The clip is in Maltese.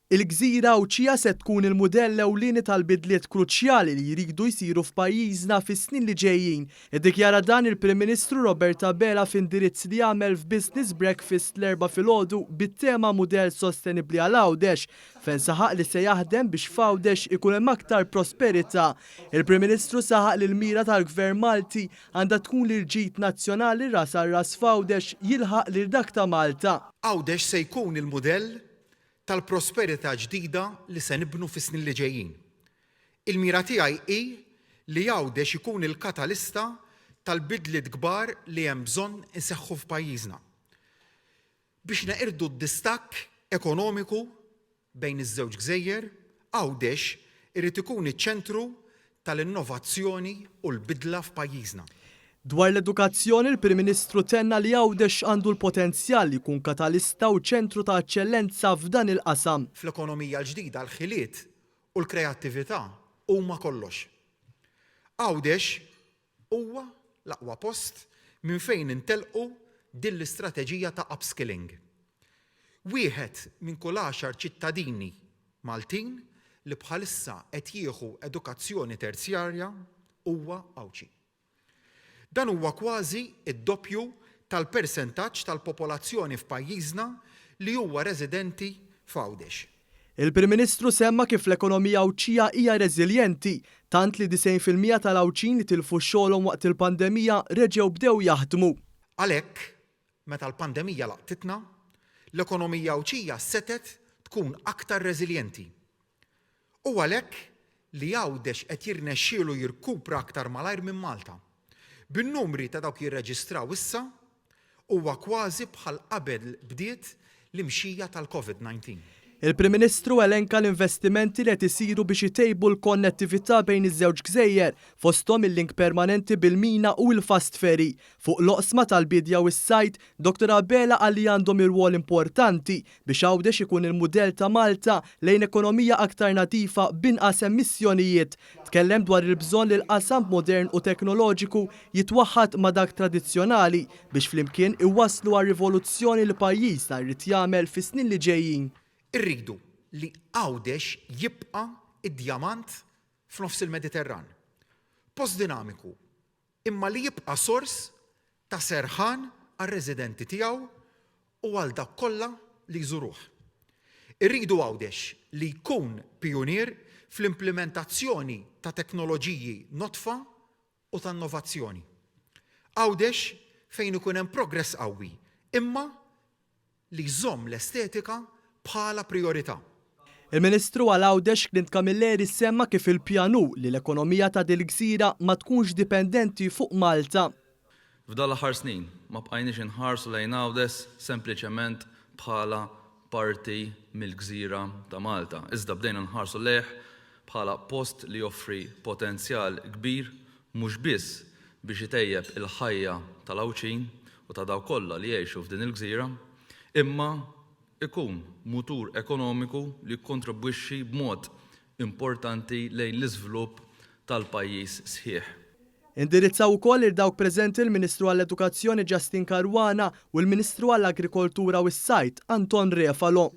Il-gżira Għawdxija se tkun il-mudell ewlieni tal-bidliet kruċjali li jridu jsiru f'pajjiżna fis-snin li ġejjin. Iddikjara dan il-Prim Ministru Robert Abela f'indirizz li għamel f'Business Breakfast l-Erbgħa filgħodu bit-tema Mudell Sostenibbli għal Għawdex fejn saħaq li se jaħdem biex f'Għawdex ikun hemm aktar prosperità. Il-Prim Ministru saħaq li l-mira tal-Gvern Malti għandha tkun li l-ġid nazzjonali ras għal ras f'Għawdex jilħaq lil dak ta' Malta. Għawdex se jkun il-mudell tal-prosperità ġdida li se nibnu fis-snin li ġejjin. Il-mira tiegħi hi li Għawdex ikun il-katalista tal-bidliet kbar li hemm bżonn iseħħu f'pajjiżna. Biex neqirdu d-distakk ekonomiku bejn iż-żewġ gżejjer, Għawdex irid ikun iċ-ċentru tal-innovazzjoni u l-bidla f'pajjiżna. Dwar l-edukazzjoni, il-Prim Ministru tenna li Għawdex għandu l-potenzjal li jkun katalista u ċentru ta' eċċellenza f'dan il-qasam. Fl-ekonomija l-ġdida l-ħiliet u l-kreattività huma kollox. Għawdex huwa l-aqwa post minn fejn intelqu din l-istrateġija ta' upskilling. Wieħed minn kull għaxar ċittadini Maltin li bħalissa qed jieħu edukazzjoni terzjarja huwa Għawdxi. Dan huwa kważi d-doppju tal-persentaġġ tal-popolazzjoni f'pajjiżna li huwa residenti f'Għawdex. Il-Prim Ministru semma kif l-ekonomija Għawdxija hija reżiljenti, tant li 90% tal-Għawdxin li tilfu xogħolhom waqt il-pandemija reġgħu bdew jaħdmu. Għalhekk, meta l-pandemija laqtitna, l-ekonomija Għawdxija setgħet tkun aktar reżiljenti. Hu għalhekk li Għawdex qed jirnexxielu jirkupra aktar malajr minn Malta. Bin-numri ta' dawk jirreġistraw issa, huwa kważi bħal qabel bdiet l-imxija tal-Covid 19. Il-Prim Ministru elenka l-investimenti li qed isiru biex itejbu l-konnettività bejn iż-żewġ gżejjer, fosthom il-link permanenti bil-mina u l-fast ferry. Fuq l-oqsma tal-biedja u s-sajd, Dottor Abela qal li għandhom irwol importanti biex Għawdex ikun il-mudell ta' Malta lejn ekonomija aktar nadifa b'inqas emissjonijiet. Tkellem dwar il-bżonn li l-qasam modern u teknoloġiku jitwaħħad ma' dak tradizzjonali biex flimkien iwasslu għar-rivoluzzjoni li pajjiżna jrid jagħmel fis-snin li ġejjin. Irridu li Għawdex jibqa' d-djamant f'nofs il-Mediterran. Post dinamiku imma li jibqa' sors ta' serħan għar-residenti tiegħu u għal dawk kollha li jżuruh. Irridu Għawdex li jkun pijunier fl-implimentazzjoni ta' teknoloġiji nodfa u ta' innovazzjoni. Għawdex fejn ikun hemm progress qawwi, imma li jżomm l-estetika bħala prijorità. Il-Ministru għal Għawdex Clint Camilleri semma kif il-pjan hu li l-ekonomija ta' dil-gżira ma tkunx dipendenti fuq Malta. F'dan l-aħħar snin ma bqajniex inħarsu lejn Għawdex sempliċement bħala parti mill-gżira ta' Malta, iżda bdejna nħarsu lejh bħala post li joffri potenzjal kbir mhux biss biex itejjeb il-ħajja tal-Għawdxin u ta' dawk kollha li jgħixu f'din il-gżira, imma jkun mutur ekonomiku li jikkontribwixxi b'mod importanti lejn l-iżvilupp tal-pajjiż sħiħ. Indirizzaw ukoll lil dawk preżenti l-Ministru għall-Edukazzjoni Justyne Caruana u l-Ministru għall-Agrikoltura u s-Sajd Anton Refalo.